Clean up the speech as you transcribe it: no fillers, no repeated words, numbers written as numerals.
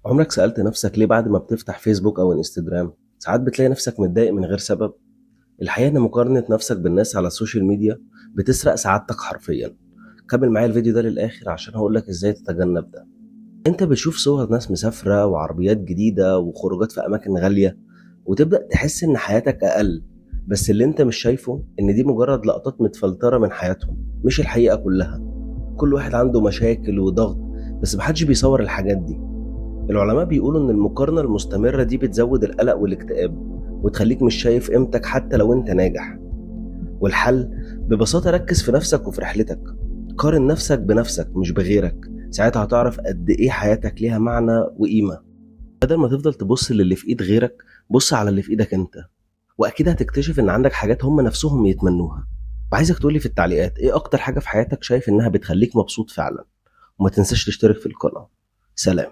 عمرك سألت نفسك ليه بعد ما بتفتح فيسبوك أو انستجرام ساعات بتلاقي نفسك متضايق من غير سبب؟ الحقيقة إن مقارنة نفسك بالناس على ال social media بتسرق سعادتك حرفيا. كمل معايا الفيديو ده للآخر عشان هقولك إزاي تتجنب ده. أنت بتشوف صور ناس مسافرة وعربيات جديدة وخروجات في أماكن غالية وتبدأ تحس إن حياتك أقل، بس اللي أنت مش شايفه إن دي مجرد لقطات متفلترة من حياتهم، مش الحقيقة كلها. كل واحد عنده مشاكل وضغط، بس محدش بيصور الحاجات دي. العلماء بيقولوا إن المقارنة المستمرة دي بتزود القلق والاكتئاب وتخليك مش شايف قيمتك حتى لو أنت ناجح. والحل ببساطة، ركز في نفسك وفي رحلتك. قارن نفسك بنفسك مش بغيرك، ساعتها هتعرف قد إيه حياتك ليها معنى وقيمة. بدل ما تفضل تبص للي في إيد غيرك، بص على اللي في إيدك أنت، وأكيد هتكتشف إن عندك حاجات هم نفسهم يتمنوها. وعايزك تقولي في التعليقات إيه أكتر حاجة في حياتك شايف إنها بتخليك مبسوط فعلا. وما تنساش تشترك في القناة. سلام.